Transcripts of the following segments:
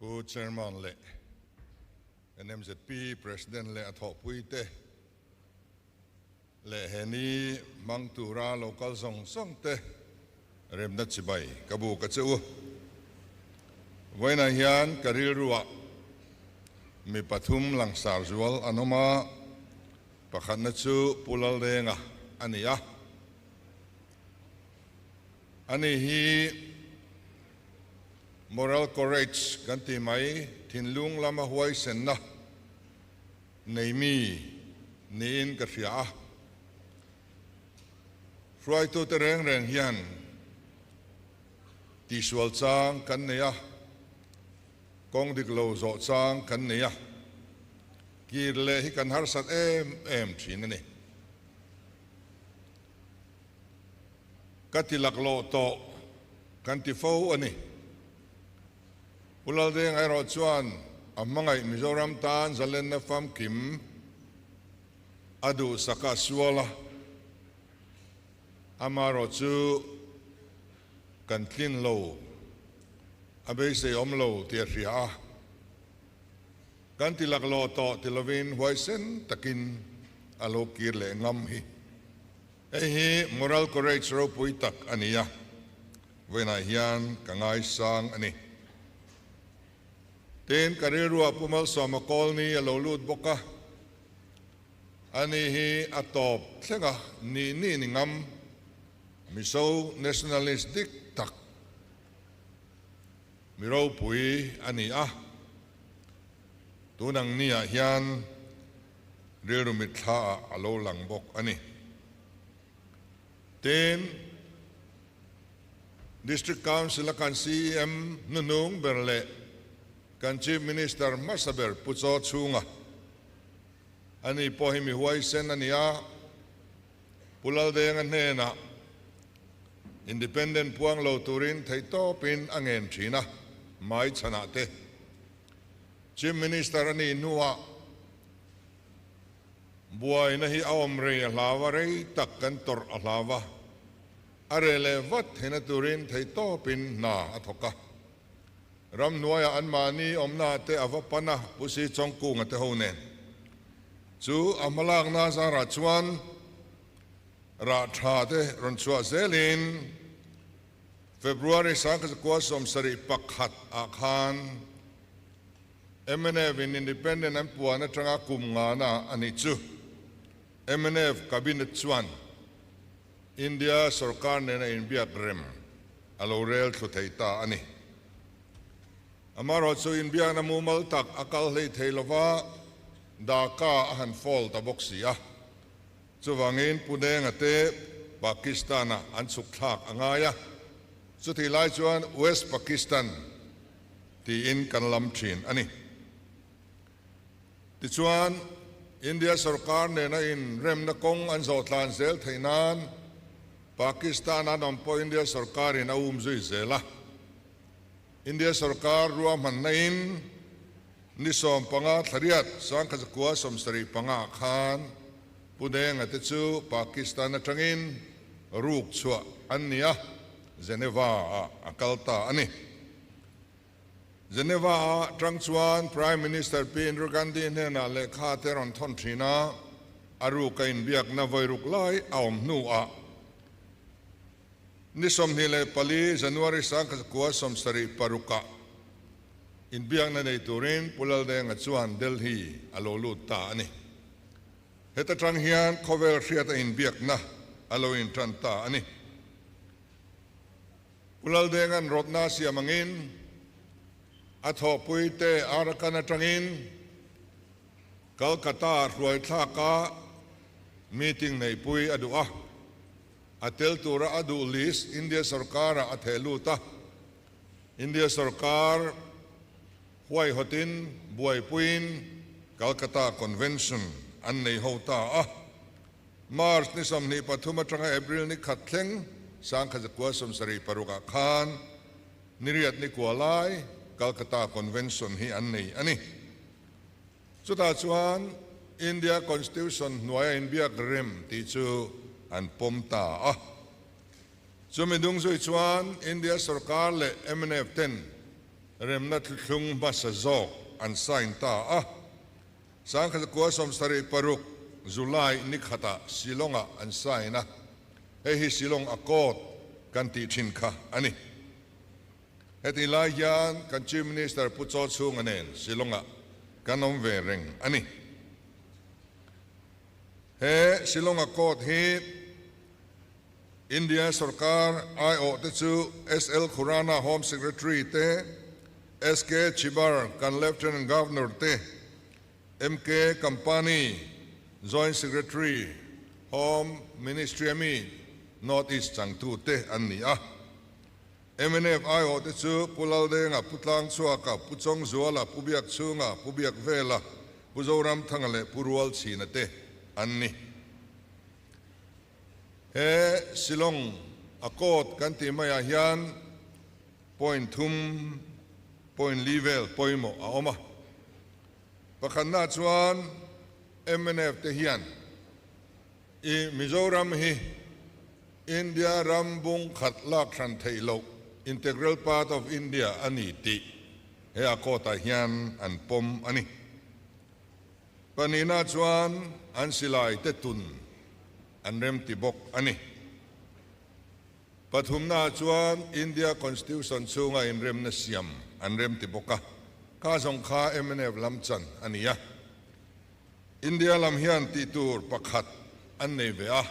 Pu Chairman leh NMZP President leh a thawhpui te leh he ni hmang tura lo kal zawng zawng te remna chibai ka buk a che u. Vawiinah hian ka rilruah mi pathum langsar zual an awm a, pakhatna chu Pu Laldenga a ni a. Ani hi moral courage kan ti mai, thinlung lama huaisenna nei mi niin ka hria a. Hruaitute reng reng hian tihsual chang kan nei a, kawng dik lo zawh chang kan nei a, kir leh hi kan harsat em em thin a ni. Ka ti laklawh tawh kan ti fo a ni. Pu Laldeng erawh chuan a hmangaih Mizoram tan zalenna famkim a duhsak a sual a, amaherawh chu kan tlin lo, a beisei awm lo tih a hria a. Kan ti laklawh tawh ti lovin huaisen takin a lo kir leh ngam hi. Hei hi moral courage ropui tak a ni a, vawiinah hian ka ngaisang a ni. Tin, ka rilruah Pu Malsawma Kawlni a lo lut bawk a, ani hi a tawp thleng a, nih nih ni ngam, Mizo nationalist dik tak, mi ropui a ni a, tun ang niah hian rilru mitthlaah a lo lang bawk a ni. Tin, District Council a kan CEM hnuhnung ber leh kan Chief Minister hmasa ber Pu Chaw Chhunga, ani pawh hi mi huaisen a ni a, Pu Laldenga hnenah Independent puang lo turin theihtawpin a ngen thin a, mai chhanah te Chief Minister a nih hnuah buaina hi a awm rei a hlau a, rei tak kan tawrh a hlau a, a reh leh vat theihna turin theihtawpin hna a thawk a. Ramhnuaiah anmahni awmna te a va pan a, Pu Si Chawngkunga te ho nen. Chu a hmalakna zarah chuan rah tha te rawn chhuah zelin February 1971 ah khan mnf in Independent an puan atanga kum ngana a nih chu. Mnf Cabinet chuan India sorkar nena inbiak rem a lo rel thlu thei ta a ni. Amaherawhchu inbiakna mumal tak a kal hlei thei lova, Dhaka a han fall ta bawk si a. Chuvangin Pu Denga te Pakistan-ah an chhuk thlak a ngai a, chutih lai chuan West Pakistan tiin kan lam thin a ni. Tichuan, India sorkar nena inremna kawng an zawh tlan zel theih nan Pakistan an awm pawh India sorkarin a um zui zel a. India sorkar ruahmanna in ni 15 thlariat 1975 khan Pu Denga te chu Pakistan atangin ruk chhuah an ni a, Geneva ah a kal ta a ni. Geneva ah tang chuan Prime Minister Pi Indira Gandhi hnenah lehkha te rawn thawn thin a, a ruk a inbiakna vawi ruk lai a awm hnuah Ni 24 January 1976 ah inbiakna nei turin Pu Laldenga chuan Delhi a lo lut ta a ni. Heta tang hian khawvel hriata inbiakna a lo intan ta a ni. Pu Laldenga'n rawtna siam angin a thawhpuite Arakan atangin Calcutta hruaithlaka meeting neihpui a duh a. A tel tura a duh list India sorkarah a theh lut a, India sorkar huaihawtin buaipuiin Calcutta Convention an nei ho ta a. March ni 23 atanga April ni khat thleng 1976 ah khan niriat ni kua lai Calcutta Convention hi an nei a ni. Chutah chuan India Constitution hnuaia inbiak rem tih chu an pawm ta a. Chumi dung zui chuan India sorkar leh mnf ten remna thluthlung hmasa zawk an sign ta a. 1976 July ni khatah Shillong-ah an sign a, hei hi Shillong Accord kan tih thin kha a ni. Hetih lai hian kan Chief Minister Pu Chaw Chhunga nen Shillong-ah kan awm ve reng a ni. He Shillong Accord hi India sorkar aiawh te chu SL Khurana Home Secretary te, SK Chhibar kan Lieutenant Governor te, MK Kampani Joint Secretary Home Ministry ami North East changtu te an ni a. Mnf aiawh te chu Pu Laldenga, Pu Tlangchhuaka, Pu Chawngzuala, Pu Biakchhunga, Pu Biakvela, Pu Zoramthanga leh Pu Rualchhina te an ni. He Shillong Accord kan tih maiah hian point thum, point li vel pawimawh a awm a. Pakhatna chuan mnf te hian i Mizoram hi India ram bung khat lak hran theih loh, integral part of India, a ni tih he Accord ah hian an pawm a ni. Pahnihna chuan an silai te tun an remti bawk a ni. Pathumna chuan India Constitution chhunga inremna siam an remti bawk a, kha zawng kha mnf lam chan a ni a. India lam hian tih tur pakhat an nei ve a,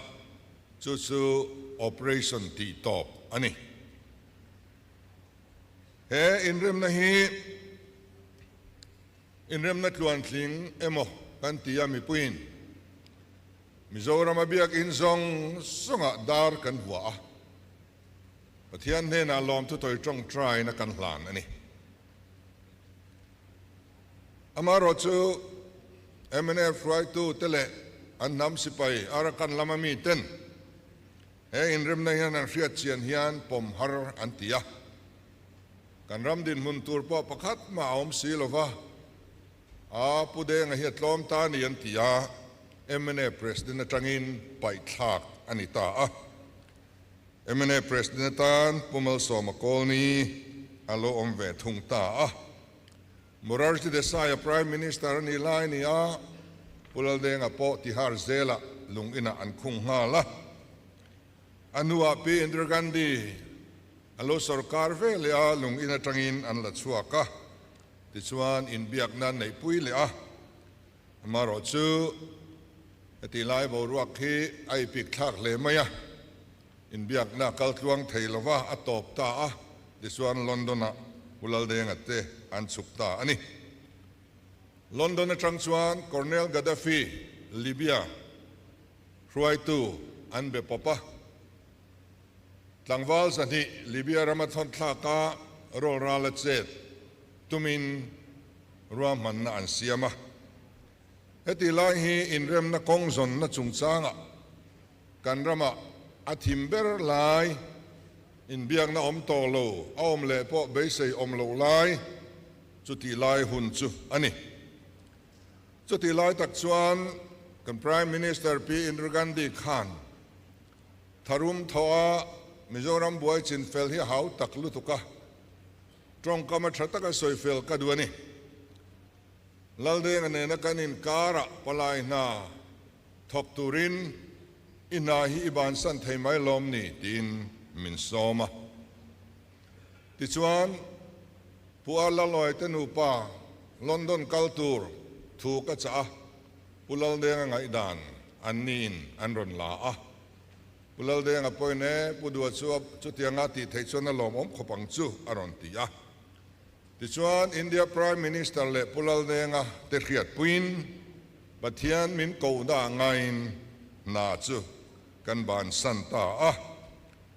chu chu Operation tih tawp a ni. He inremna hi Inremna tluantling emaw kan ti a mipuiin Mizorama biakinn zawng zawngah dar kan hua a, Pathian hnenah lawmthu tawi tawngtaina kan hlan a ni. Amaherawhchu mnf hruaitu te leh an hnam sipai Arakan lama miten he inremna hian an hriat chian hian pawm har an ti a. Kan ram dinhmun tur pawh pakhat mah a awm si lo va, a Pu Denga hi a tlawm ta a ni an ti a, mna President atangin paihthlak a ni ta a. Mna President atan Pu Malsawma Kawlni a lo awm ve thung ta a. Morarji Desai a Prime Minister a nih lai ni a, Pu Laldenga pawh Tihar zelah lung inah an khung nghal a. A hnuah Pi Indira Gandhi a lo sorkar ve leh a, lung in atangin an la chhuak a, tichuan inbiakna an neihpui leh a. Amaherawh chu heti lai boruak hi a ipik thlak hle mai a, inbiakna a kal tluang thei lo va, a tawp ta a, tichuan London-ah Pu Laldenga te an chhuk ta a ni. London atang chuan Colonel Gaddafi, Libya, Hruaitu an be pawp a. Tlangval 200 Libya rama thawnthlaka rawlral a chet tumin ruahmanna an siam a. Heti lai hi inremna kawng zawnna chungchangah kan ramah a thim ber lai, inbiakna awm tawh lo a awm leh pawh beisei awm loh lai chutih lai hun chu a ni. Chutih lai tak chuan kan Prime Minister Pi Indira Gandhi khan tharum thawh a Mizoram buai chin fel hi a hau tak lutuk a, tawngkam a tha taka sawi fel ka duh a ni. Laldenga nena kan inkarah palai hna thawk turin i hna hi i bansan thei mai lawm ni tiin min sawm a. Tichuan, Pu A Laloy te nupa London kal tur thu ka chah a, Pu Laldenga ngaihdan an niin an rawn la a. Pu Laldenga pawhin e, Pu Dua chu chutianga tih theih chuan a lawmawm khawp ang chu a rawn ti a. Tichuan, India Prime Minister leh Pu Laldenga te hriatpuiin Pathian min kohna ngaiin hna chu kan bansan ta a.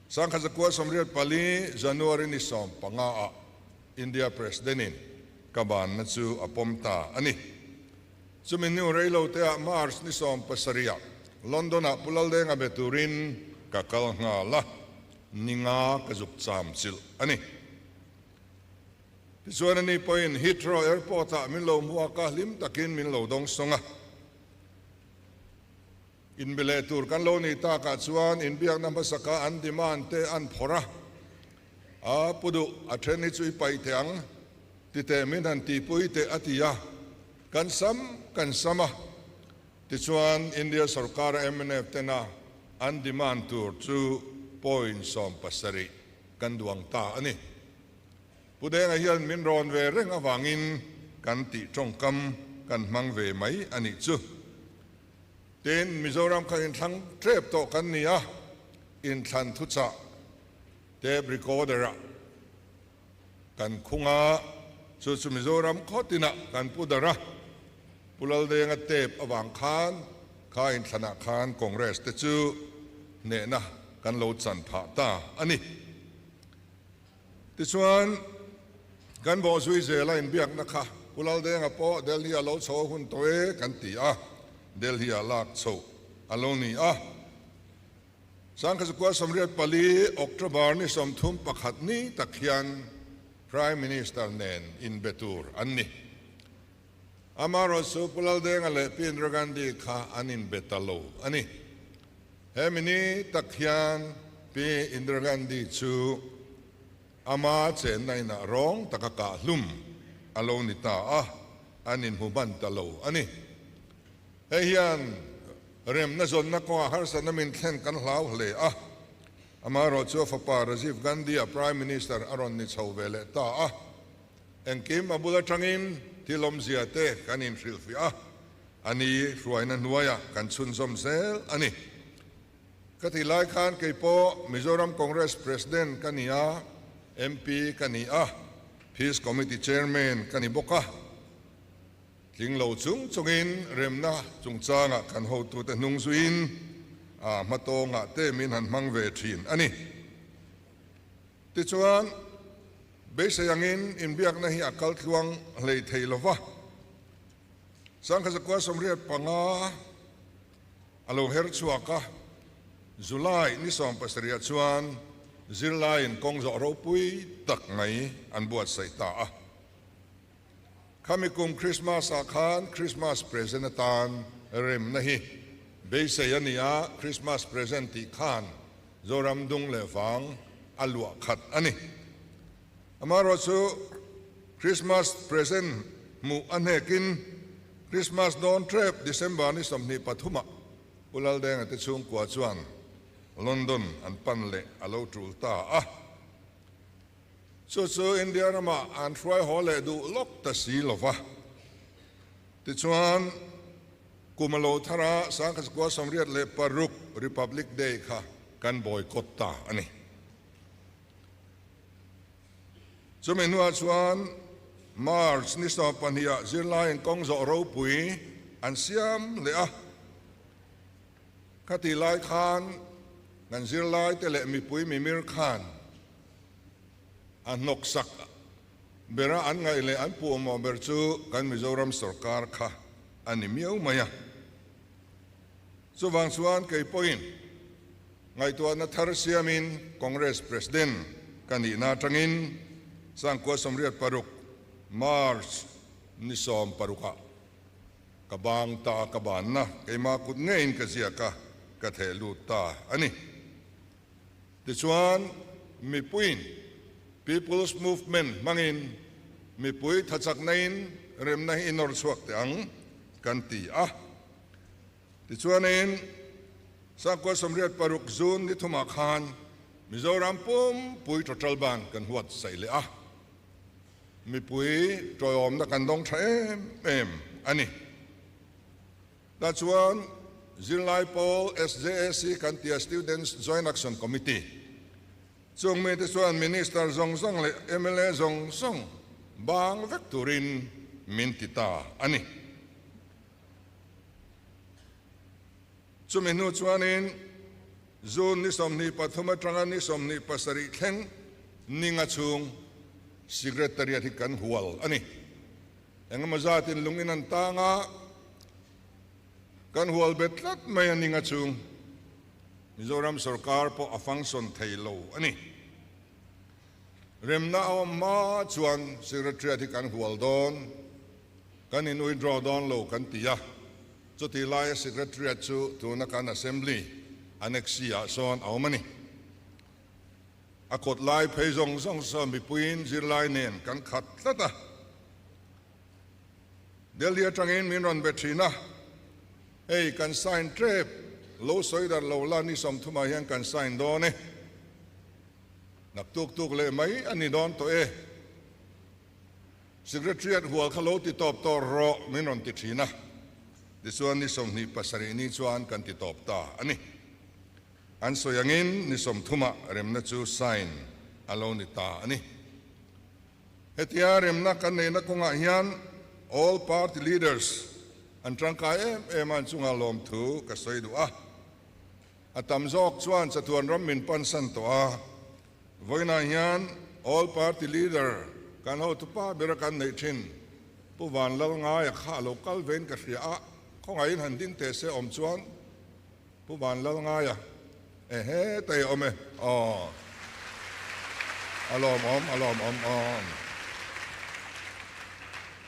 1984 January ni 15 ah India President in ka banna chu a pawm ta a ni. Chumi hnu reilo te ah March ni 17 ah London ah Pu Laldenga be turin ka kal nghal a, ni nga ka zuk cham chilh a ni. Tichuan ani pawhin Heathrow Airport ah min lo hmuak a, hlim takin min lo dawng sawng a. Inbe leh tur kan lo nih takah chuan inbiakna hmasaka an demand te an phawrh a, a pu duh a then hi chu i paih teh ang. Titeh min han tihpui teh a ti a, kan sam kan sam a. Tichuan India sorkara mnf tena an demand tur chu point 70 kan duang ta a ni. Pu Denga hian min rawn ve reng avangin kan tih tawngkam kan hmang ve mai a nih chu. Tin, Mizoram kha inthlang tep tawh kan ni a, inthlan thuchah tape recorder-ah kan khung a, chu chu Mizoram khaw tinah kan pu darh a, Pu Laldenga tape avang khan kha inthlanah khan Congress te chu hnehna kan lo chan phah ta a ni. Tichuan, kan bawhzui zela inbiakna kha Pu Laldenga pawh Delhi-a lo chho hun tawh e kan ti a, Delhi-a lak chhoh a lo ni a. 1984 October ni 31 ni tak hian Prime Minister nen inbe tur an ni. Amaherawhchu Pu Laldenga leh Pi Indira Gandhi kha an inbe ta lo a ni. Hemi ni tak hian Pi Indira Gandhi chu ama chenna inah rawng taka kah hlum a lo ni ta a, an inhmu ban ta lo a ni. Hei hian remna zawnna kawngah harsatna min thlen kan hlau hle a, amaherawhchu a fapa Rajiv Gandhi-a Prime Minister a rawn ni chho ve leh ta a. Engkim a bul atangin thil awmzia te kan inhrilhfiah a, a ni hruaina hnuaiah kan chhunzawm zel a ni. Ka tih lai khan kei pawh Mizoram Congress President ka ni a, MP ka ni a, Peace Committee Chairman ka ni bawk a. Tling lo chung chungin remna chungchangah kan hotute hnung zuiin a hmatawngah te min han hmang ve thin a ni. Tichuan, beisei angin inbiakna hi a kal tluang hlei thei lo va. 1985 a lo her chhuak a, July ni 70 ah chuan zirlaiin kawng zawh ropui tak mai an buatsaih ta a. Khami kum Christmas ah khan Christmas present atan remna hi beisei a ni a, Christmas present tih khan Zoram dung leh vang a luah khat a ni. Amaherawhchu Christmas present hmuh a hnekin Christmas dawn tep December ni 23 ah Pu Laldenga te chhungkua chuan London an pan leh a lo tul ta a. Chu chu India ramah an hruai haw leh duh lawk ta si lo va. Tichuan, kum a lo thar a, 1986 Republic Day kha kan boycott ta a ni. Chumi hnuah chuan March ni 12 ah zirlaiin kawng zawh ropui an siam leh a. Khatih lai khan kan zirlaite leh mipui mimir khan a hnawksak bera an ngaih leh an puhmawh ber chu kan Mizoram sorkar kha a ni miau mai a. Chuvang chuan kei pawhin ngaihtuahna thar siamin Congress President ka nihna atangin 1986 March ni 16 ah ka bang ta ka banna keimah kut ngeiin ka ziak a, ka theh lut ta a ni. Tichuan mipuiin People's Movement hmangin mipui thachaknain remna hi i nawr chhuak teh ang kan ti a. Tichuanin, 1986 June ni thumah khan Mizoram pumpui total ban kan huat saih leh a, mipui tawiawmna kan dawng tha em em a ni. Tah chuan zirlai pawl SJAC kan tia Students Joint Action Committee chung mite chuan Minister zawng zawng leh mla zawng zawng bang vek turin min ti ta a ni. Chumi hnu chuanin June ni 23 atanga ni 27 thleng ninga chhung Secretariat hi kan hual a ni. Engemaw zatin lungin an tang a, kan hual bet tlat mai a ninga chhung. Mizoram sorkar pawh a function thei lo a ni. Remna a awm hma chuan Secretariat hi kan hual dawn. Kan in withdraw dawn lo kan ti a, chutih laia Secretariat chu tuna kan Assembly Annex-C ah sawn a awm a ni. A kawt lai phei zawng zawng sawn mipuiin zirlai nen kan khat tlat a. Delhi atangin min rawn be thin a, hei kan sign tep, lo sawi darh lo la ni sawmthumah hian kan sign dawn e. Naktuk tuk leh mai a ni dawn tawh e. Secretariat hual kha lo ti tawp tawh rawh min rawn ti thin a, tichuan ni 27 ni chuan kan ti tawp ta a ni. An sawi angin ni 30ah remna chu sign a lo ni ta a ni. Hetia remna kan neihna kawngah hian all party leaders an tangkai em em a, an chungah lawmthu ka sawi duh a. A tam zawk chuan chatuan ram min pansan tawh a, vawiinah hian all party leader kan hotupa bera kan neih thin Pu Vanlalngaia kha a lo kal vein ka hria a, khawngaihin han ding teh se awm chuan Pu Vanlalngaia ehe ta i awm e aw a lawmawm a lawmawm aw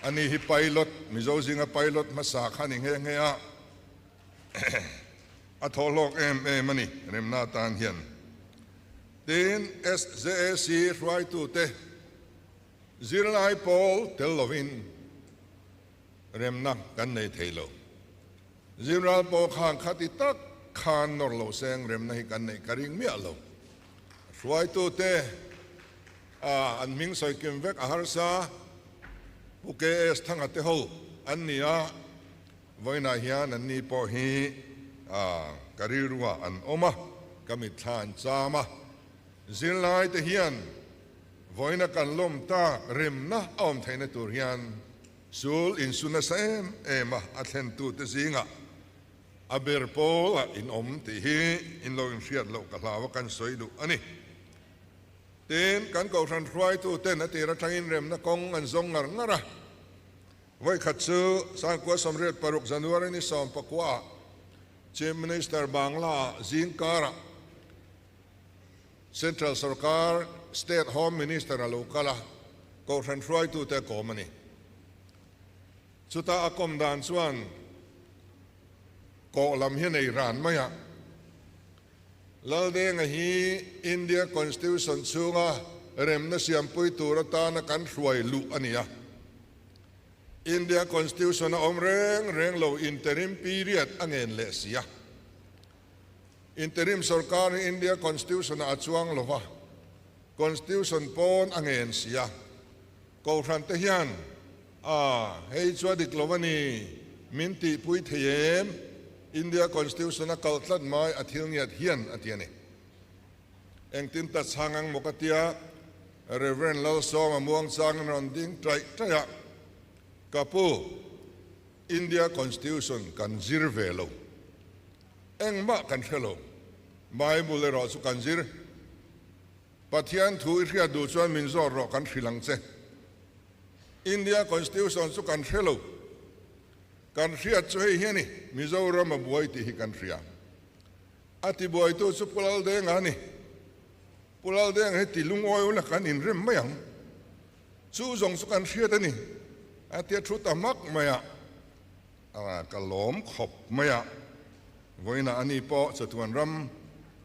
ani hi pilot Mizo zinga pilot hmasa kha ni nghe nghe a. A thaw hlawk em em a ni remna atan hian. Tin, SJAC hruaitute zirlai pawl tel lovin remna kan nei thei lo. Zirlai pawl khan khati tak khan nawr lo seng remna hi kan neih ka ring miah lo. Hruaitute an hming sawi kim vek a harsa, Pu KS Thanga te ho an ni a. Vawiinah hian anni pawh hi ka rilruah an awm a, ka mitthla an cham a. Zirlaite hian vawiina kan lawm tak remna a awm theihna tur hian sul insu nasa em em a, a thlentute zingah a ber pawlah in awm tih hi in lo inhriat loh ka hlau a, kan sawi duh a ni. Tin, kan kohhran hruaituten a tir atangin remna kawng an zawng ngar ngar a. Vawikhat chu Sangkua 86 January ni 19 ah Chief Minister Bangla ah zingkarah Central Sorkar State Home Minister a lo kal a, Kohhran hruaitute a kawm a ni. Chuta a kawm dan chuan kawh lam hi a nei ran mai a. Laldenga hi India Constitution chhunga remna siampui tur atana kan hruai luh a ni a. India Constitution a awm reng reng lo interim period a ngen leh si a. Interim sorkar hi India Constitution ah a chuang lo va, Constitution pawn a ngen si a. Kohhran te hian a hei chu a dik lo a ni, min tihpui thei em? India Constitution a kal tlat mai a thil ngiat hian a ti a ni. Engtin ta chhang ang maw ka tia, Rev. Lalsawma muangchangin rawn ding taih taih a, Ka pu, India Constitution kan zir ve lo. Engmah kan hre lo. Bible erawh chu kan zir. Pathian thu i hriat duh chuan min zawt rawh kan hrilh ang che. India Constitution chu kan hre lo. Kan hriat chu hei hi a ni, Mizoram a buai tih hi kan hria. A tibuaitu chu Pu Laldenga a ni. Pu Laldenga hi ti lungawi ula kan inrem mai ang. Chu zawng chu kan hriat a ni. A tia thu ta hmak mai a, ka lawm khawp mai a. Vawiinah ani pawh chatuan ram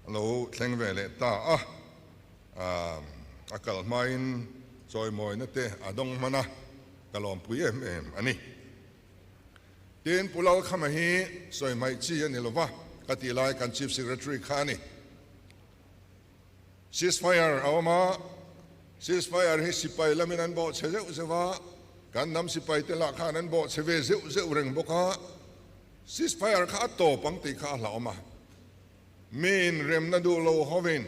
a lo thleng ve leh ta a, a kal hmain chawimawina te a dawng hman a, ka lawmpui em em a ni. Tin, Pu Lalkhama hi sawi hmaih chi a ni lo va, ka tih lai kan Chief Secretary kha a ni. Ceasefire a awm a, ceasefire hi sipai lamin an bawh chhe zeuh zeuh a, kan hnam sipai te lah khan an bawh chhe ve zeuh zeuh reng bawk a, ceasefire kha a tawp ang tih kha a hlauhawm a. Miin remna duh lo hovin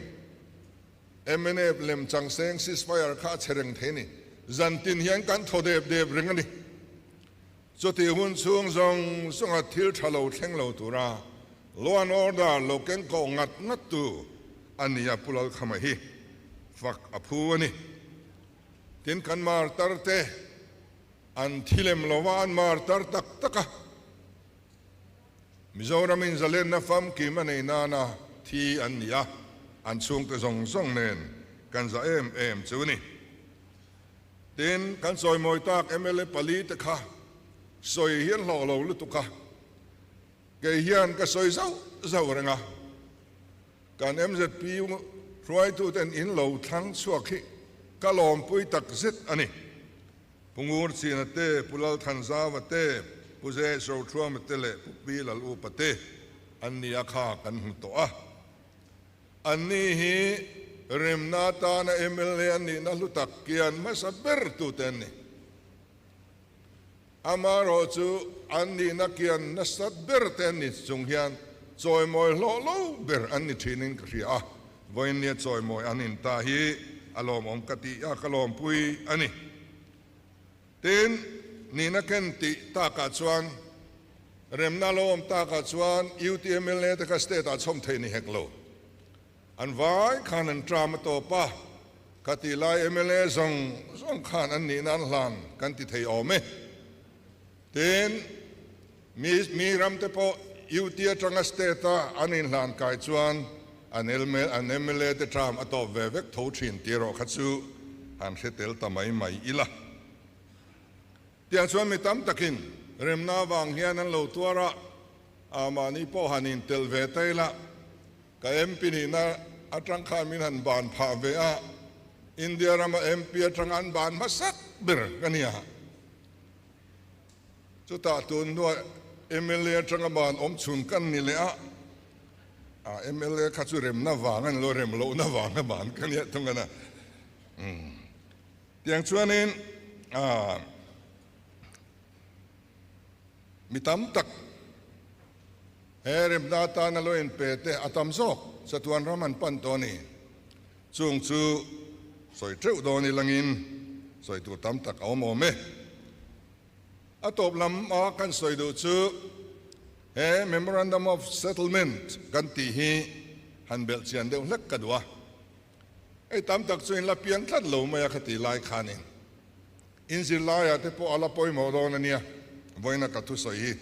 mnf lem changseng ceasefire kha a chhe reng thei a ni. Zantin hian kan thaw dep dep reng a ni. Chutih hun chhung zawng zawnga thil tha lo thleng lo tura law and order lo keng kawh ngat ngat tu a ni a, Pu Lalkhama hi fak a phu a ni. Tin, kan martar te an thi lem lo va, an martar tak tak a. Mizoramin zalenna famkim a nei nana thi an ni a, an chhungte zawng zawng nen kan za em em chu ni. Tin, kan sawimawi tak mla pali te kha sawi hian hlawh lo lutuk a, kei hian ka sawi zauh zauh reng a, kan mzp hruaituten in lo thlang chhuak hi ka lawmpui tak zet a ni. Pu Ngurchina te, Pu Lalthanzauva te, Pu JH Rothuama te leh Pu Pi Lalupa te an ni a kha kan hmu tawh a. Anni hi remna atana mla an nihna hlu tak kian hmasa ber tute an ni. Amaherawh chu an nihna kian nasat ber te an ni chung hian chawimawi hlawh lo ber an ni thinin ka hria a, vawiinnia chawimawi an inta hi a lawmawm ka tih a, ka lawmpui a ni. Tin, nihna ken tih takah chuan remna lo awm takah chuan UTMLA te kha state ah chhawm thei ni hek lo. An vai khan an tram a tawp a, kha tih lai mla zawng zawng khan an nihna an hlan kan ti thei awm e. Tin, mi mi ram te pawh UT atanga state a an inhlan kai chuan an an mla te tram a tawp ve vek tho thin tih erawh kha chu han hre tel ta mai mai ila. Tiang chuan mi tam takin remna avang hian an lo tuar a, a mahni pawh han intelh ve ta ila, ka MP nihna atang khan min han ban phah ve a, India rama MP atanga an ban hmasak ber ka nia. Chutah tun hnuah mla atanga ban awm chhun kan ni leh a, a mla kha chu remna vang a ni lo, rem lohna vanga ban ka nia thung a na. Tiang chuanin mi tam tak he remna atana lo inpe te a tam zawk chatuan ram an pan tawh a ni. Chung chu sawi teuh dawn ilangin sawi tur tam tak a awm awm e. A tawp lam a kan sawi duh chu he Memorandum of Settlement kan tih hi han belh chian deuh hlek ka duh a. Hei tam tak chu in la piang tlat lo mai a kha ti lai khanin in zirlaiah te pawh a la pawimawh dawn a nia, vawiina ka thusawi hi.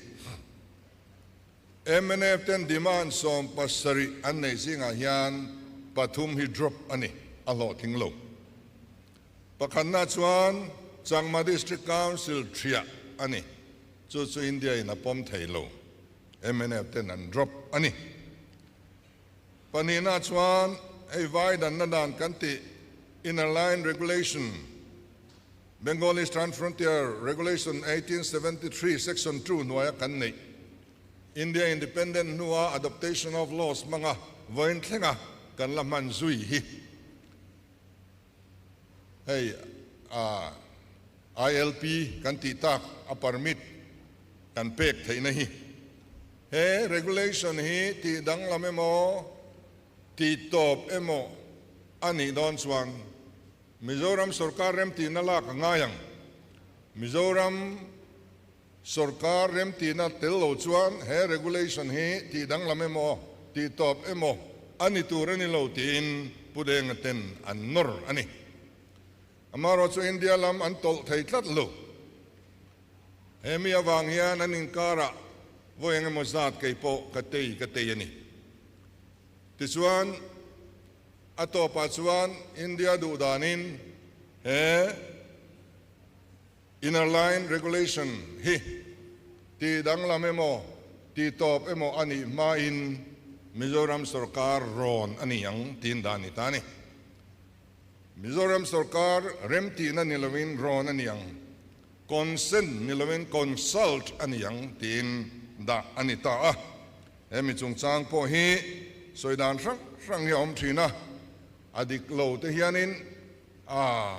Mnf ten demand 70 an neih zingah hian pathum hi drop a ni, a hlawhtling lo. Pakhatna chuan Changma District Council thiah a ni, chu chu India in a pawm thei lo, mnf ten an drop a ni. Pahnihna chuan hei vai danna dan kan tih Inner Line Regulation, Bengal Eastern Frontier Regulation 1873 Section 2 hnuaia kan neih India Independent hnua Adoptation of Laws hmanga vawiin thlenga kan la hman zui hi hei ILP kan tih tak a permit kan pek theihna hi. He regulation hi tih danglam emaw, tih tawp emaw a nih dawn chuan Mizoram sorkar remtihna lak a ngai ang. Mizoram sorkar remtihna tel lo chuan he regulation hi tih danglam emaw, tih tawp emaw a ni tur a ni lo tiin Pu Denga ten an nawr a ni. Amaherawhchu India lam an tawlh thei tlat lo. He mi avang hian an inkarah vawi eng emaw zat kei pawh ka tei ka tei a ni. Tichuan, a tawpah chuan India duh danin he Inner Line Regulation hi tih danglam emaw, tih tawp emaw a nih hmain Mizoram sorkar rawn a ni ang tiin dan ni ta a ni. Mizoram sorkar remtihna ni loin rawn a ni ang, consent ni loin consult a ni ang tiin dah a ni ta a. He mi chungchang pawh hi sawi dan hrang hrang hi a awm thin a, a dik lo te hianin a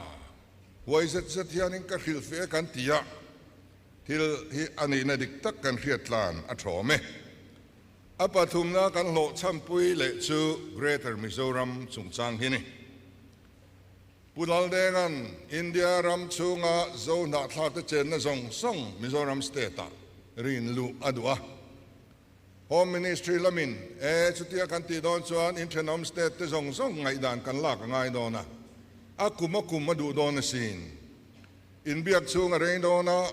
huai zet zet hianin ka hrilh fe kan ti a, thil hi a nihna dik tak kan hriat tlan a thawm e. A pathumna kan hlawhchhampui leh chu Greater Mizoram chungchang hi ni. Pu Laldenga'n India ram chhunga Zo hnahthlakte chenna zawng zawng Mizoram state-ah rin luh a duh a. Home Ministry lamin e chutia kan tih dawn chuan inthenawm state te zawng zawng ngaihdan kan lak a ngai dawn a, a kum a kum a duh dawn asin. Inbiak chhung a rei dawn a,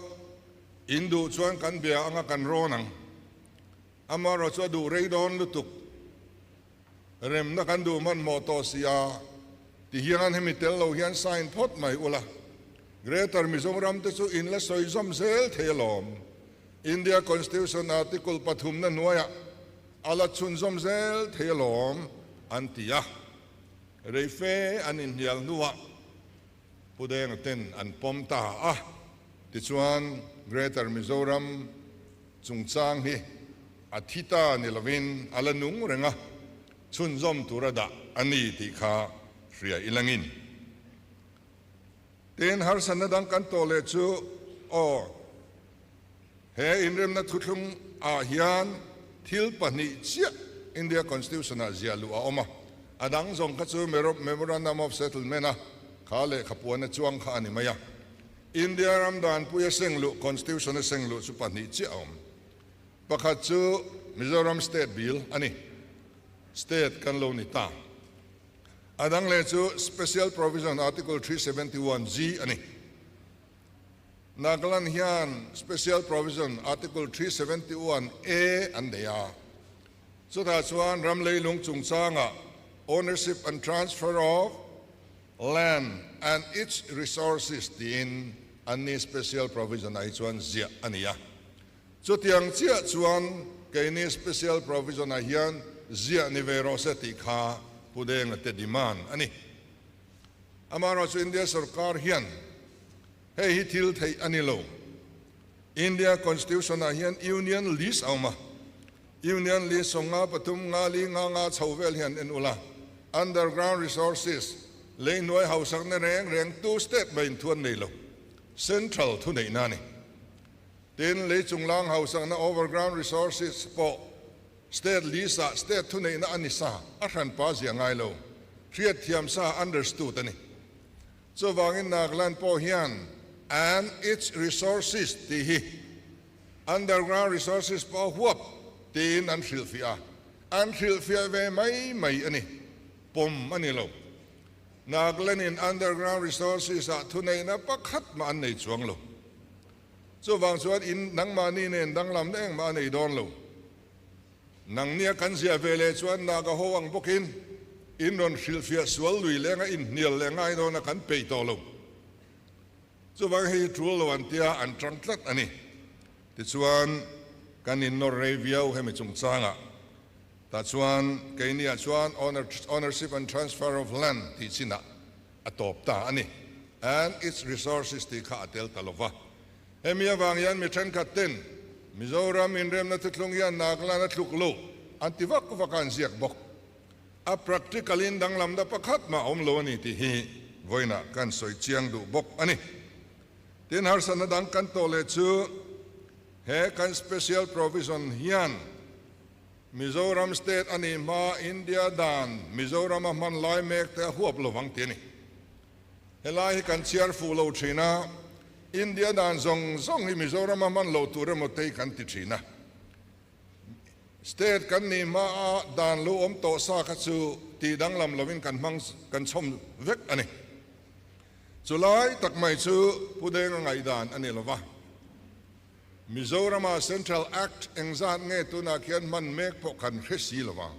in duh chuan kan bia anga kan rawn ang. Amaherawh chu a duh rei dawn lutuk. Remna kan duh hmanhmawh tawh si a, ti hian hemi tel lo hian sign phawt mai ula. Greater Mizoram te chu in la sawi zawm zel thei alawm. India Constitution Article pathumna hnuaiah a la chhunzawm zel thei alawm an ti a. Reife an inhnial hnuah Pu Denga ten an pawm ta a. Tichuan, Greater Mizoram chungchang hi a thi ta ni lovin a la nung reng a, chhunzawm tura dah a ni tih kha hria ilangin. Tin, harsatna dang kan tawh leh chu aw, he inremna thuthlung ah hian thil pahnih chiah India Constitution ah ziah luh a awm a, a dang zawng kha chu Memorandum of Settlement a kha lehkha puan a chuang kha a ni mai a. India ram danpui a seng luh, Constitution a seng luh chu pahnih chiah a awm. Pakhat chu Mizoram State Bill a ni, State kan lo ni ta. A dang leh chu Special Provision Article 371 G a ni. Nagaland hian Special Provision Article 371 A an nei a. Chutah chuan ram leilung chungchangah Ownership and Transfer of Land and its Resources tiin an ni Special Provision ah hi chuan ziah a ni a. Chutiang chiah chuan keini Special Provision ah hian ziah ni ve rawh se tih kha Pu Denga te demand a ni. Amaherawhchu India sorkar hian hei hi thil theih a ni lo. India Constitution ah hian Union List a awm a, Union List 93 nga li nga nga chho vel hian en ula, Underground Resources, lei hnuai hausakna reng reng tu state mah inthuan nei lo, Central thuneihna a ni. Tin, lei chunglang hausakna Overground Resources pawh State list ah state thuneihna a ni sa, a hranpa zia ngai lo, hriatthiam sa, understood, a ni. Chuvangin Nagaland pawh hian and its resources tih hi underground resources pawh a huap tiin an hrilhfiah a, an hrilhfiah ve mai mai a ni, pawm a ni lo. Nagaland in underground resources ah thuneihna pakhat mah an nei chuang lo. Chuvang chuan in nangmahni nen danglamna engmah a nei dawn lo. Nangnia kan ziah ve leh chuan Naga ho ang bawkin in rawn hrilhfiah sual lui lenga inhnial leh ngai dawna kan peih tawh lo. Chuvang hei hi tul lo an tia an tang tlat a ni. Tichuan kan innawr rei viau hemi chungchangah tah chuan keiniah chuan Ownership and Transfer of Land tih chinah a tawp ta a ni. And its resources tih kha a tel ta lova. Hemi avang hian mi thenkhat ten Mizoram inremna thuthlung hian Nagaland a tluk lo an ti vak vak a an ziak bawk. A practical in danglamna pakhat mah a awm lo a ni tih hi vawiinah kan sawi chiang duh bawk a ni. Tin, harsatna dang kan tawh leh chu he kan special provision hian Mizoram state a nih hma India dan Mizoram a hman lai mek te a huap lovang tih a ni. Helai hi kan chhiar fuh lo thin a, India dan zawng zawng hi Mizoram a hman lo tur emaw te hi kan ti thin a. State kan nih hma a dan lo awm tawh sa kha chu tih danglam lovin kan hmang kan chhawm vek a ni. Chulai tak mai chu Pu Denga ngaihdan a ni lova. Mizorama Central Act engzat nge tunah khian hman mek pawh kan hre si lova.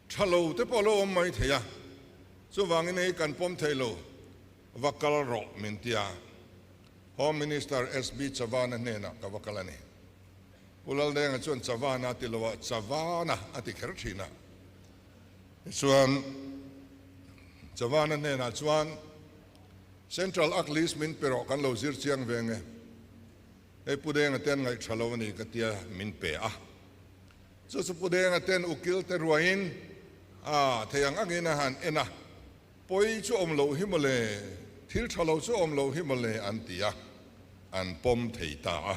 Tha lo te pawh lo awm mai thei a, chuvangin hei kan pawm thei lo, va kal rawh min ti a. Home Minister SB Chavana hnenah ka va kal a ni. Pu Laldenga chuan Chavana a ti lo a, Chavana a ti kher thin a. Tichuan Chavana hnenah chuan Central Act list min pe rawh kan lo zir chiang ve nge. Hei Pu Denga te an ngaih tha lo a ni ka tia min pe a. Chu chu Pu Denga ten ukil te ruaiin a thei ang angin a han en a, Pawi chu awm loh hi mawle, thil tha lo chu awm loh hi mawle an ti a, an pawm thei ta a.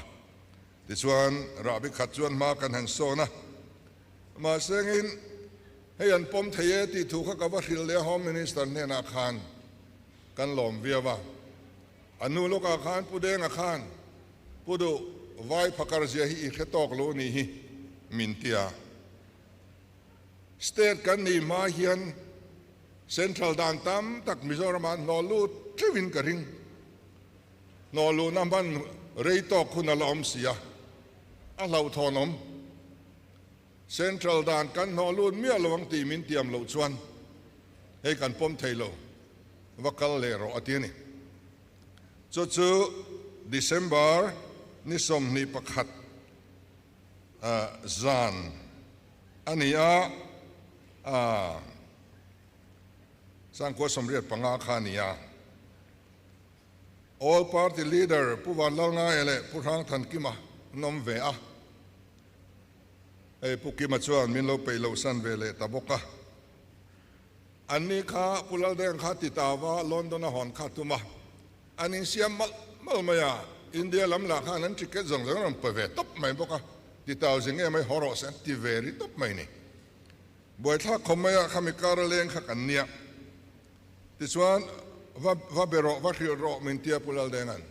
Tichuan rahbi khat chuan hma kan han sawn a, mahsengin hei an pawm thei e tih thu kha ka va hrilh leh a Home Minister hnenah khan kan lawm viau a. A nu lawkah khan Pu Denga khan Pu Duh vai phakar zia hi i hre tawk lo nih hi min ti a. State kan nih hma hian Central dan tam tak Mizoramah an hlawh lut teuhin ka ring. Hlawh luhna hman rei tawk hun a la awm si a, a hlauhthawn awm. Central dan kan hlawh lut miah lo ang tih min tiam loh chuan hei kan pawm thei lo, va kal leh rawh a ti a ni. Chu chu December ni 21 zan a ni a, 1985 kha a ni a. All Party Leader Pu Vanlalngaia leh Pu Hrangthankima an awm ve a. Hei Pu Kima chuan min lo peih loh san ve leh ta bawk a. Anni kha Pu Laldeng kha ti ta va London a hawn kha tum a, an insiam malh malh mai a, India lam lah khan an ticket zawng zawng rawn pe ve tawp mai bawk a, ti tau zing em mai haw rawh se an ti ve ri tawp mai ni. Buaithlak khawm mai ah khami kar a leng kha kan nia. Tichuan va va be rawh, va hrilh rawh min tia Pu Laldenga'n.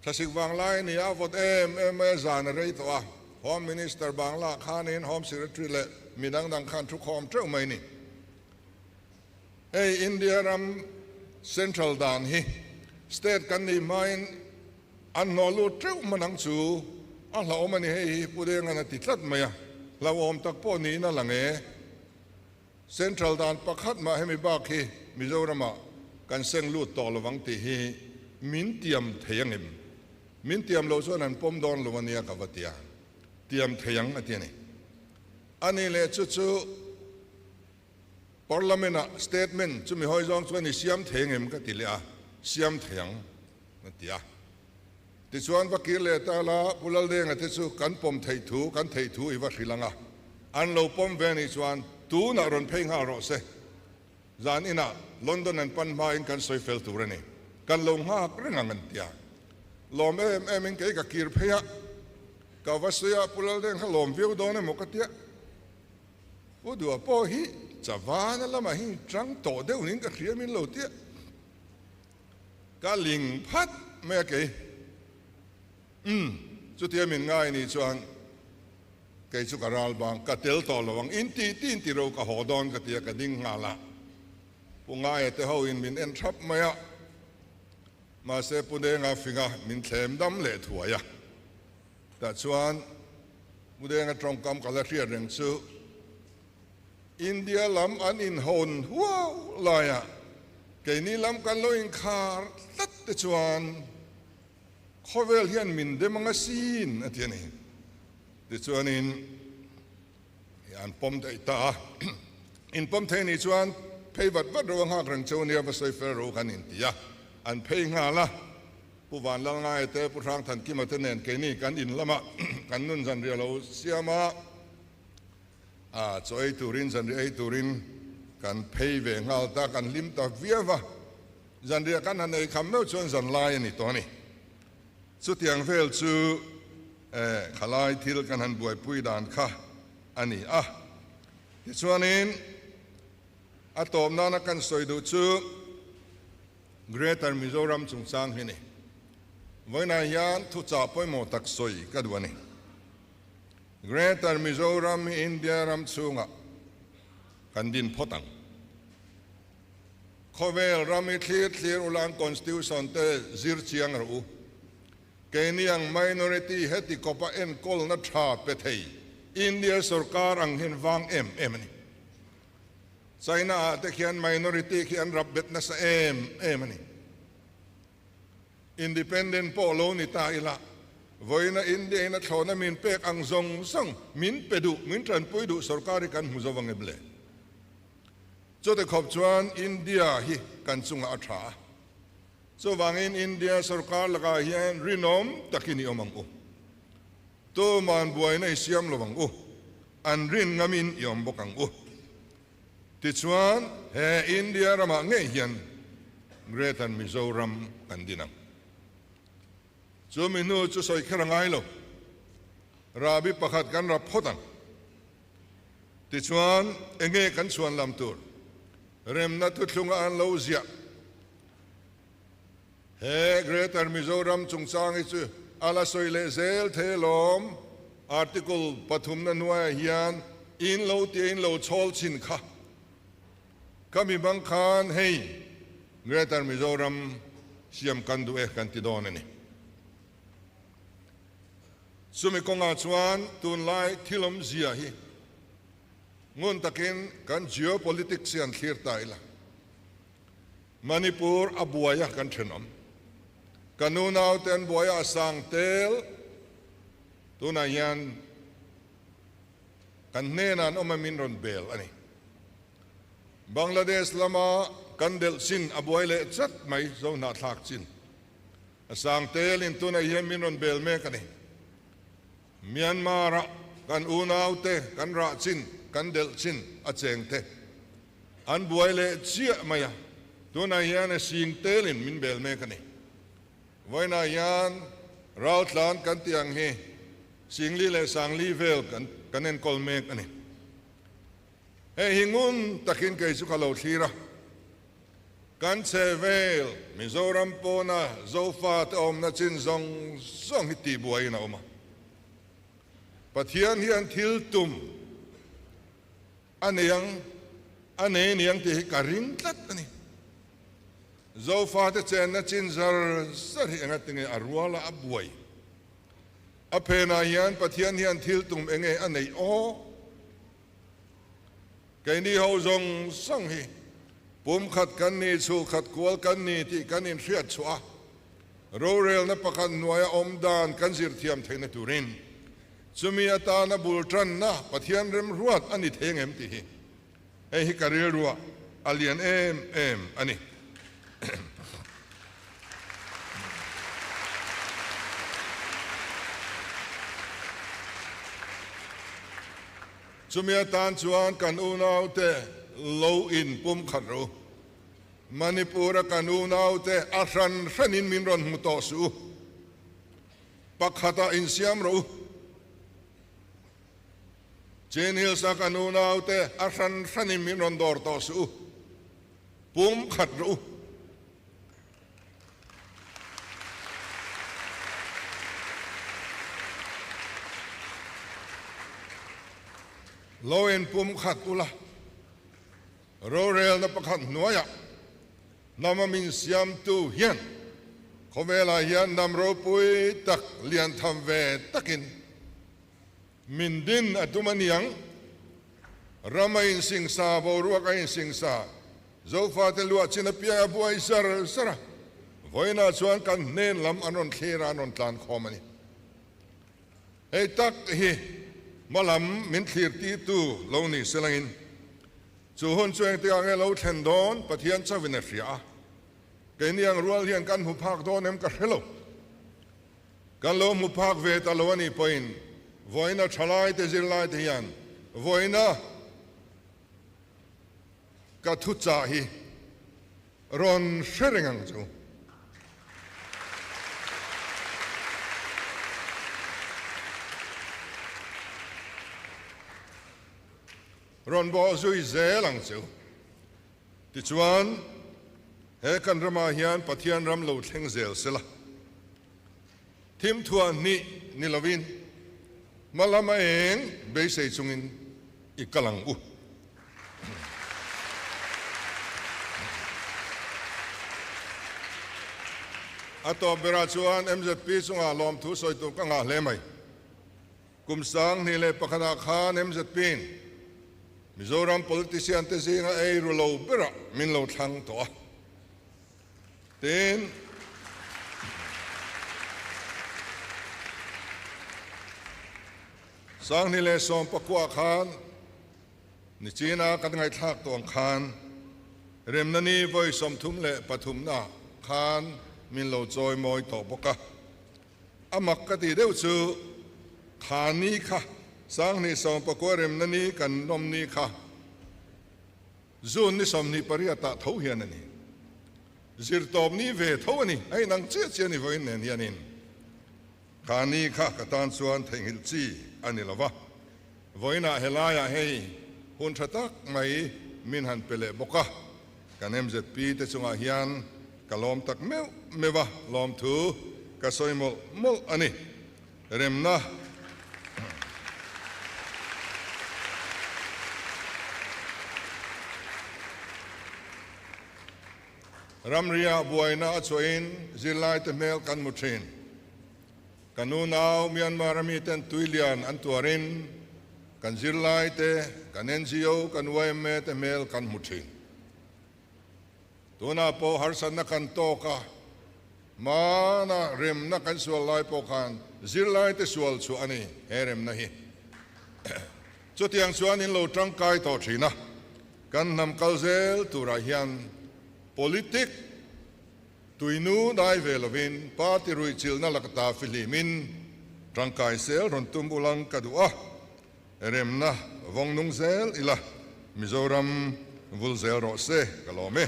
Thlasik vang lai a ni a, vawt em em mai a zan a rei tawh a, Home Minister Bangla khanin Home Secretary leh mi dang dang khan thu khawm teuh mai ni. Hei India ram Central dan hi State kan nih hmain an hnawh lut teuh hman ang chu a hlauhawm a ni hei hi Pu Denga'n a ti tlat mai a, hlauhawm tak pawh niin a lang e. Central dan pakhat mah hemi bak hi Mizoramah kan seng lut tawh lovang tih hi min tiam thei angem? Min tiam loh chuan an pawm dawn lo ania ka va ti a, tiam thei ang a ti a ni. A ni leh chu chu Parliament ah statement chumi hawi zawng chuan i siam thei angem ka ti leh a, siam thei ang a ti a. Tichuan va kir leh ta la, Pu Laldenga te chu kan pawm theih thu, kan theih thu i va hrilh ang a, an lo pawm ve anih chuan tunah rawn phei nghal rawh se. Zan inah London an pan hmain kan sawi fel tur a ni. Kan lo nghak reng ang an ti a. Lawm em em in kei ka kir phei a, ka va sawi a, Pu Laldeng kha lawm viau dawn emaw ka tia. Pu Dua pawh hi Chavana lamah hi tang tawh deuh niin ka hria min lo tia. Ka ling phat mai a kei. Umm, chutia min ngai ni chuan kei chu ka ral bang, ka tel tawh lo ang, in ti ti in ti ro ka haw dawn ka ti a, ka ding nghal a. Pu Ngaia te ho in min en thap mai a, mahse Pu Denga finga min thlem dam leh thuai a. Tah chuan Pu Denga tawngkam ka la hriat reng chu, India lam an inhawn huau laiah keini lam kan lo inkhar tlat te chuan khawvel hian min dem anga sin a ti a ni. Tichuanin an pawm daih ta a, in pawm thei nih chuan phei vat vat ro a nghak reng cheu nia va sawi fel ro kan inti a, an phei nghal a. Pu Vanlalngaia te, Pu Hrangthankima te nen keini kan in lamah kan nun zanriah lo siam a. A chaw ei turin zanriah ei turin kan phei ve nghal ta, kan hlim ta viau va, zanriah kan han ei kham meuh chuan zan lai a ni tawh a ni. Chutiang vel chu khalai thil kan han buaipui dan kha a ni a. Tichuanin a tawp nana kan sawi duh chu Greater Mizoram chungchang hi a ni. Vawiinah hian thuchah pawimawh tak sawi ka duh a ni. Greater Mizoram hi India ram chhungah kan din phawt ang. Khawvel ram hi thlir thlir ulan Constitution te zir chiang rawh u. Keini ang minority heti kawpa enkawlna tha pe thei India sorkar ang hian vang em em a ni. China ah te khian minority khi an rap bet nasa em em a ni. Independent pawh lo ni ta ila, vawiina India in a thlawhna min pek ang zawng zawng min pe duh, min tanpui duh sorkar hi kan hmu zo vang em le? Chute khawp chuan India hi kan chungah a tha a, chuvangin India sorkar lakah hian rinawm takin i awm ang u. Tuman buaina i siam lo ang u, an rin ngamin i awm bawk ang u. Tichuan, he India ramah ngei hian Greater Mizoram kan din ang. Chu mi hnu chu sawi kher a ngai lo. Rahbi pakhat kan rap phawt ang. Tichuan, enge kan chhuan lam tur? Remna thuthlunga an lo ziah. He Greater Mizoram chungchang hi chu a la sawi leh zel thei alawm. Article pathumna hnuaiah hian in lo tia in lo chhawl chhin kha. Ka mi bang khan hei Greater Mizoram siam kan duh e kan ti dawn a ni. Chumi kawngah chuan tunlai thil awmzia hi ngun takin kan geopolitics hi an thlir ta ila. Manipur a buai a kan thenawm. Ka nunau te an buai a, a sang tel. Tunah hian kan hnenah an awm a min rawn bel a ni. Bangladesh lama kan delh chin a buai leh chat mai, Zohnahthlak chin. A sang telin tunah hian min rawn bel mek a ni. Myanmar-a kan unaute kan rah chin, kan delh chin a cheng te an buai leh chiah mai a, tunah hian a sing telin min bel mek a ni. Vawiinah hian raltlan kan tih ang hi Singli leh Sangli vel kan kan enkawl mek a ni. Hei hi ngun takin kei chu ka lo thlir a. Kan chhe vel Mizoram pawna Zofa te awmna chin zawng zawng hi tihbuaiin a awm a. Pathian hian thil tum a nei ang, a nei aniang tih hi ka ring tlat a ni. Zofa te chenna chin zar zar hi engatinge a ruala a buai. A phenah hian Pathian hian thil tum enge a neih aw? Keini ho zawng zawng hi pumkhat kan ni, chhulkhat kual kan ni tih kan inhriat chhuah a, rorelna pakhat hnuaia awm dan kan zir thiam theihna turin chumi atana bul tanna Pathian remruat a ni thei angem tih hi hei hi ka rilruah a lian em em a ni. Chumi atan chuan kan unaute lo in pum khat rawh u. Manipur-a kan unaute a hran hranin min rawn hmu tawh suh u. Pakhatah insiam rawh u. Chin Hills-a kan unaute a hran hranin min rawn dawr tawh suh u. Pum khat rawh u. Lo in pum khat ula, rorelna pakhat hnuaiah hnama min siamtu hian khawvelah hian hnam ropui tak lian tham ve takin min din a tum a niang. Ram a insingsa, boruak a insingsa, Zofate luah chin apiang a buai zar zar a, vawiinah chuan kan hnen lam an rawn thlir a, an rawn tlan khawm a ni. Hei tak hi hma lam min thlir tirtu lo ni selangin chu hun chu engtikah nge lo thlen dawn Pathian chauhin a hria a, keini ang rual hian kan hmu phak dawn em ka hre lo. Kan lo hmu phak ve ta lo a nih pawhin vawiina thalaite zirlaite hian vawiina Ka thuchah hi rawn hre reng ang chu. Rawn bawh zui zel ang chu. Tichuan, he kan ramah hian Pathian ram lo thleng zel sela. Thimthuah hnih ni lovin hma lama eng beisei chungin i kal ang u. A tawp berah chuan MZP chungah lawmthu sawi tur ka ngah hle mai. Kum 2001 ah khan MZP-in Mizoram politician te zinga ei ru lo berah min lo thlang tawh a. Tin, 2019 khan Nichina kan ngaihthlak tawh ang khan remna ni vawi 33 na khan min lo chawi mawi tawh bawk a. A mak ka tih deuh chu kha ni kha 2019 remna ni kan nawm ni kha June ni 28 ah tho hian a ni. Zirtawp ni ve tho a ni. A inang chiah chiah a ni vawiin nen hianin kha ni kha ka tan chuan theihnghilh chi a ni lo va. Vawiinah helaiah hei hun tha tak mai min han pe leh bawk a. Kan MZP te chungah hian ka lawm tak meuh meuh a, lawmthu ka sawi mawlh mawlh a ni. Remna. Ramriah buaina a chhuahin zirlaite hmel kan hmu thin. Ka nunau Myanmar a miten tuilian an tuarin kan zirlaite, kan NGO, kan yma te hmel kan hmu thin. Tunah pawh harsatna kan tawk a, hmana remna kan sual lai pawh khan zirlaite sual chhuah a ni he remna hi. Chutiang chuan in lo tangkai tawh thin a, kan hnam kal zel turah hian politic. Tuinu dai ve lovin party ruihchilhna lakata fihlimin tangkai sel rawn tum ulang ka duh a, remna vawng nung zel ila, Mizoram vul zel rawh se ka lawm e.